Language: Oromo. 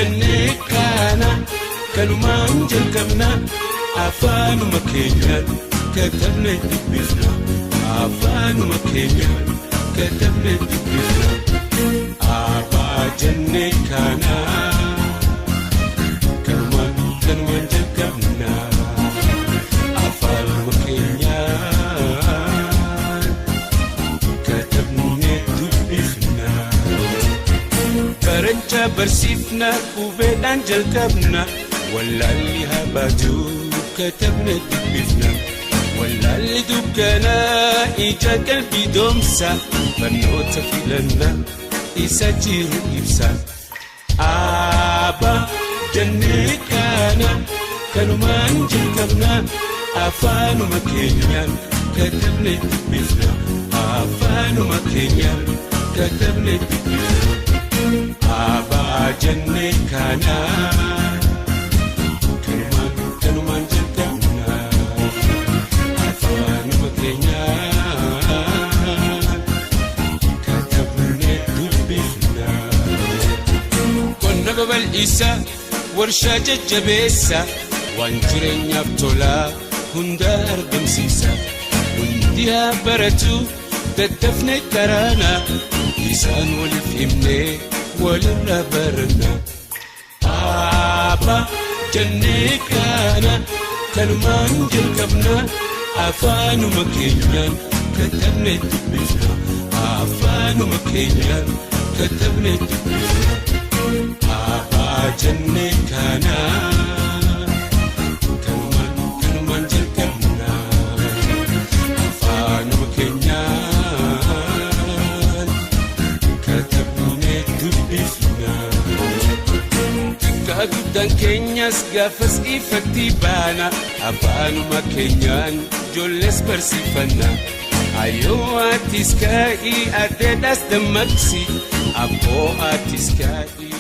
Jennee kana kanumaan jalqabna, afaanuma keenyaan katabne dubbifna, afaanuma keenyaan katabne dubbifna. Abbaa jennee kana kanumaan kanumaan jalqabna, afaanuma keenyaan katabne dubbifna. Barachaa barsiifna, qubeedhaan jalqabna, wallaalli habaatu katabne dubbifna. Wallaalli dukkanaa ija qalbii doomsa, barnoota filanna isa jiru ibsa. Abbaa jennee kana kanumaan jalqabna, afaanuma keenyaan katabne dubbifna, afaanuma keenyaan katabne dubbifna. Abbaa jennee kana kanumaan kanumaan jalqabna, afaanuma keenyaan katabne dubbifna. Qonna babal'isa, warshaa jajjabeessa, waan jireenyaaf tolaa hunda argamsiisa. Hundi haa baratu, daddafne karaana, isaan waliif himnee walirraa baranna. Abbaa jennee kana kanumaan jalqabna, afaanuma keenyaan katabne dubbifna, afaanuma keenyaan katabne dubbifna. Abbaa jennee kana kanumaan kanumaan jalqabna, afaanuma keenyaan katabne dubbifna. Xiqqaa guddaan keenyas gaafas ifatti baana, afaanuma keenyaan ijoollees barsiifanna. Ayyoo atis ka'ii, adeedhaas dammaqsi, abboo atis ka'ii.